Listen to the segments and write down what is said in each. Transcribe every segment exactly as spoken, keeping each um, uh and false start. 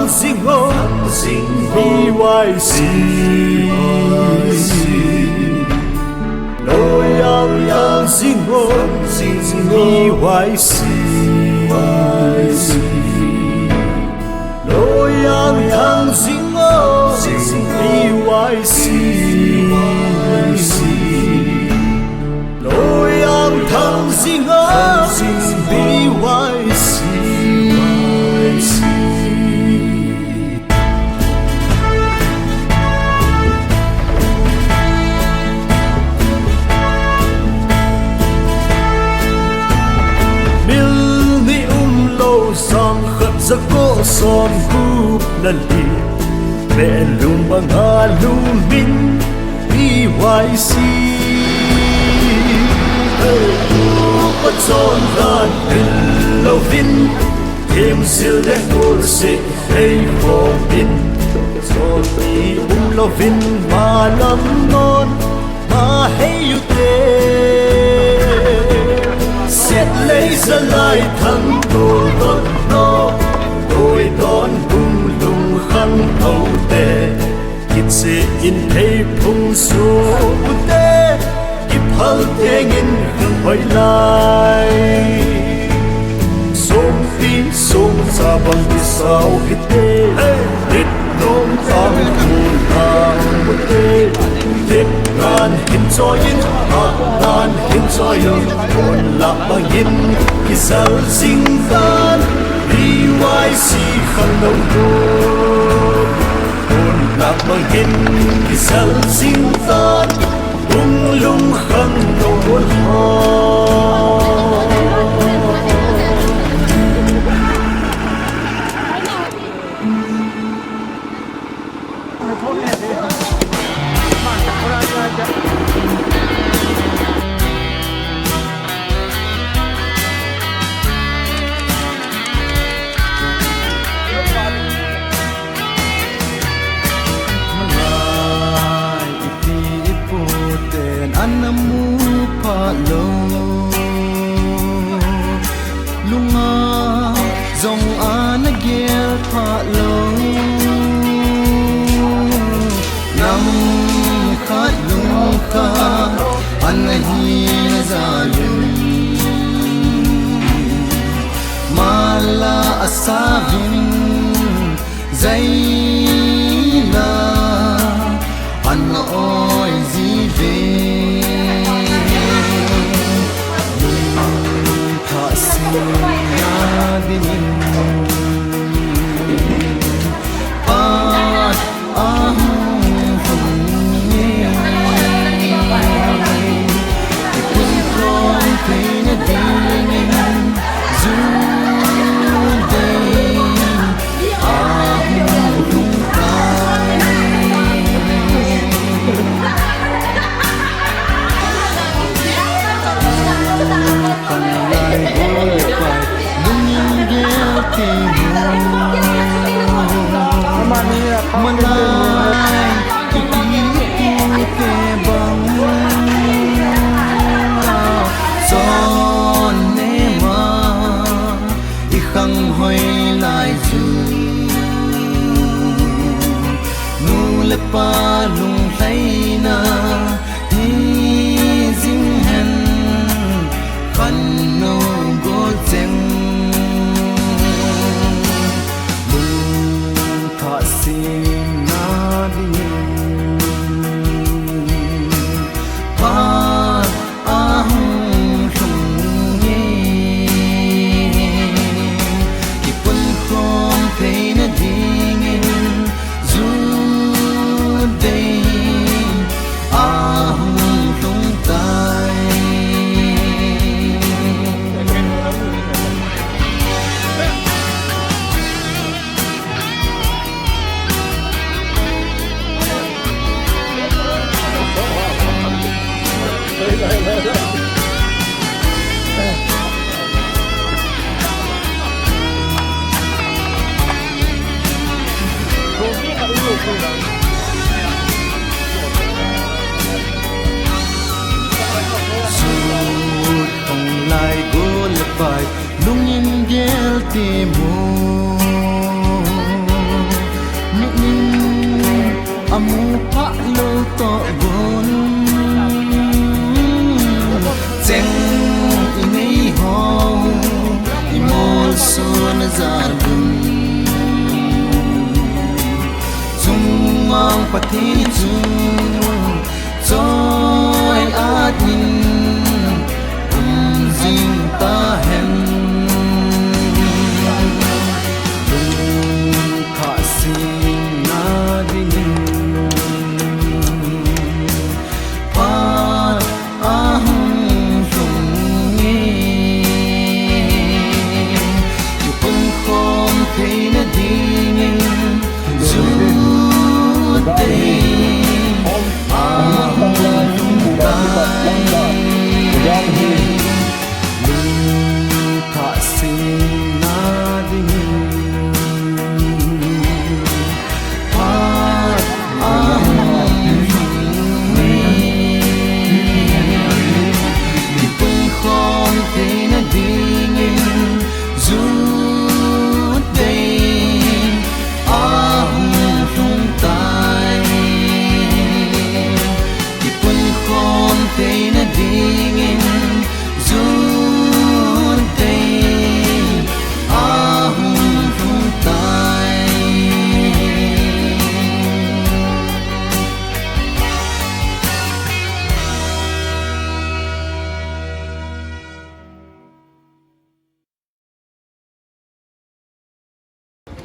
Zingo, zing B Y C. Loyang yang zingo, zing B Y C. Loyang yang zingo, zing B Y C. Loyang thang zinga, zing B Y C. Mil ni umlou, sang khat jako som gup le li. Belum banga lum min B Y C. Hey, upa chon dan bil louvin, themsil le kursi hei khomin, chonpi um louvin malam non ma hei ute. Set lei zalai thang tu don no, koi don bung lung khang tho te. Kiche in thei phung su ute, kiphal teng in khang hoi lai. Songpi song sa bang kisau hite, hey, dit nong tang kun tang ute. Dit nan hin choi in, hat nan hin choi in, kon la bang in, kisal sing tan, B Y C khang nong ko. Kon lak bang hin kisal sing tan, bung lung khang nong bol ho. Malai ipi ipu ten ana mu pha lou, lunga jong ana gel pha lou. Nam khat lung khat ana hi na zalim. Mala asavin zaila ana oi jive. Lung khat sing na dingin pa Khang hoi lai chu, nu le pa lunglhaina hi jing hen, khan no go cheng, lungthah semna ding. Pa ahung lhung nge, kipunkhom theina dingin, ju dei ahung lhung tai. Sut khong lai gol le pai, lungin gel ti mu. Amu pha lou toh gon, cheng i nei ho, i molson a jal un. Chungnung Pathen chu choi-at in um jing tahen. Lungthah singna dingin phat ahung lhung e. Kipunkhom theina dingin juttei ahung lhung tai. Lungthah singna dingin phat ahung lhung e. Kipunkhom theina dingin juttei ahung lhung tai. Kipunkhom theina dingin juttei ahung lhung tai.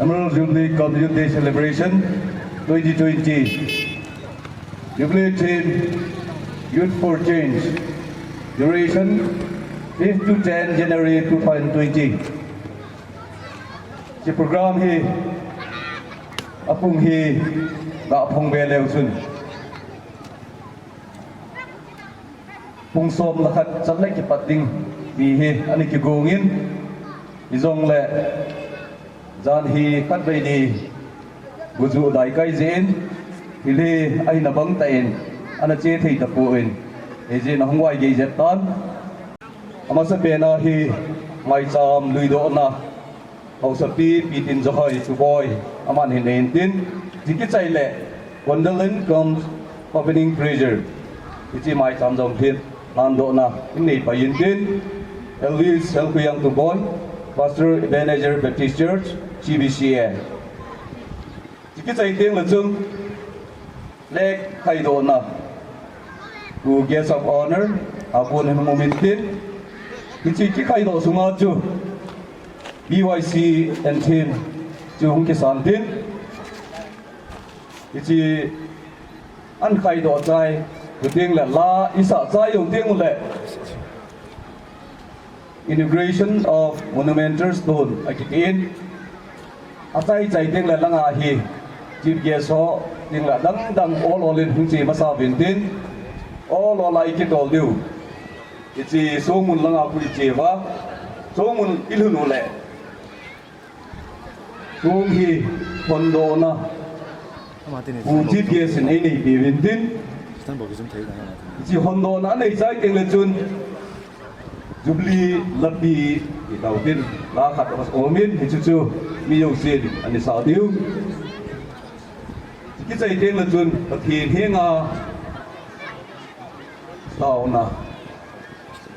Emerald Jubilee cum Youth Day Celebration twenty twenty. Jubilee theme, Youth for Change. Duration, fifth to ten January two thousand twenty. Hiche program hi, apung hi, ga phong ve leu chun pung som le khat chan le kipat ding ti hi ana kigong in, hijongle jan hi khatvei ni gujuh daikai jeh in, thil hi ahina bang tah in ana che thei tapon, hijeh in ahung vaigei jep tan. Amasapen a hi maicham luidohna Haosapi Pi Tinjokhoi Tuboi, aman hin nei intin, hiche kichai le condolence cum opening prayer, hiche maicham jong hin lhandohna hin nei pai intin, Elvis Helkhuiang Tuboi, Pastor Ebenezer Baptist Church, C B C A. Hiche kichai teng le chun, le khaidohna, Pu Guest of Honor, akon hin um intin, hiche kikhaidoh sunga chu, B Y C and team chu hung kisan tin, hiche an khaidoh chai, chuteng le la isah chai u teng le, Inauguration of Monumental Stone akitin, achai chai teng le langa hi Chief Guest ho teng le adang dang ol ol in hung che masa uvin tin, ol ol a ikitol diu. Hiche Songmun langa khu iche uva, Songmun ilhun u le Song hi hondohna, Pu Chief Guest in einei peh uvin tin, hiche hondohna anei chai teng le chun, Jubilee lapi itau tin, la khat aum in, hichu chu mi jousen ana sah diu. Hiche kichai teng le chun, Pathen henga taona,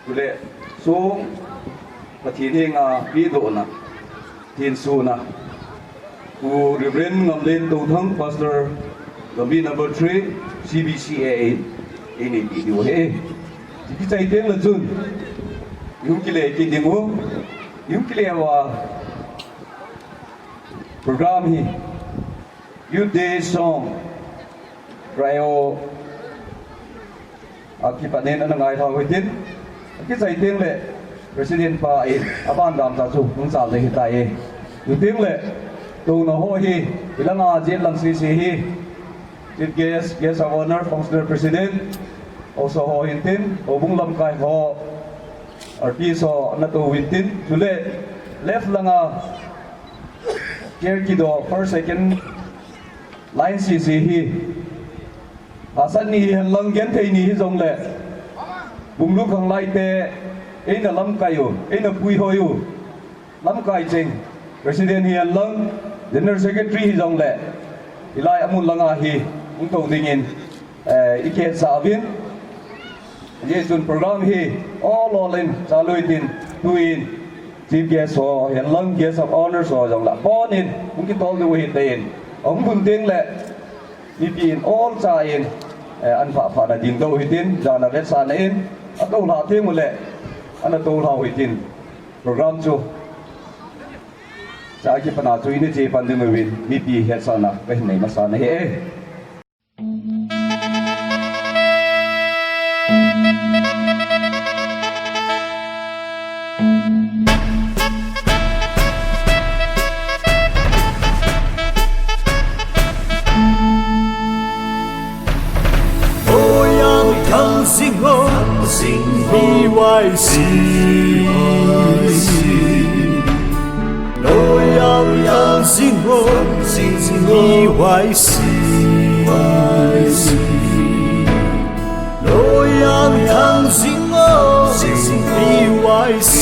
chule song Pathen henga pedohna, thensona, Pu Reverend Ngamlen Touthang, Pastor, Gambih number three, C B C A, einei peh diu ahi. Hiche kichai teng le chun, ihung kile kit ding u, ihung kile uva, program hi Youth Day Song, Rai o, akipat in ana ngailha u hitin, akichai teng le President pa in aban dam tah chu hung chal ding ahitai. Chuteng le touna ho hi, hilanga jet lang sese hi, Chief Guest, Guest of Honor, Functional President, Haosa ho hintin, Houbung lamkai ho, R P S ho ana tou hintin, chule left langa chair kidoh first, second line sese hi, Hahsat ni hihen lang, genthei ni hijongle, Bunglu khanglai te eina lamkai u, eina puihoi u, lamkai cheng, President hihen lang, General Secretary hijongle, hilai amun langa hi Hung tou dingin, eh, i kihetsah uvin. Hijeh chun program hi ol ol in chalu hitin, tuin Chief Guest ho, hilang Guest of Honours ho jong lah pon in hung kitol diu hitin. Ahung lhun teng le mipi in olcha in, eh, an phah phah na ding tou hitin, jana vetsahna in, atoulhah teng ule, ana toulhah u hitin. Program chu, cha kipana chu ina che pan ding uvin, mipi hetsahna kahin nei masa nahi e. Loiang Thangjing o, Thangjing B Y C. Loiang Thangjing o, Thangjing B Y C. Loiang Thangjing o, Thangjing B Y C.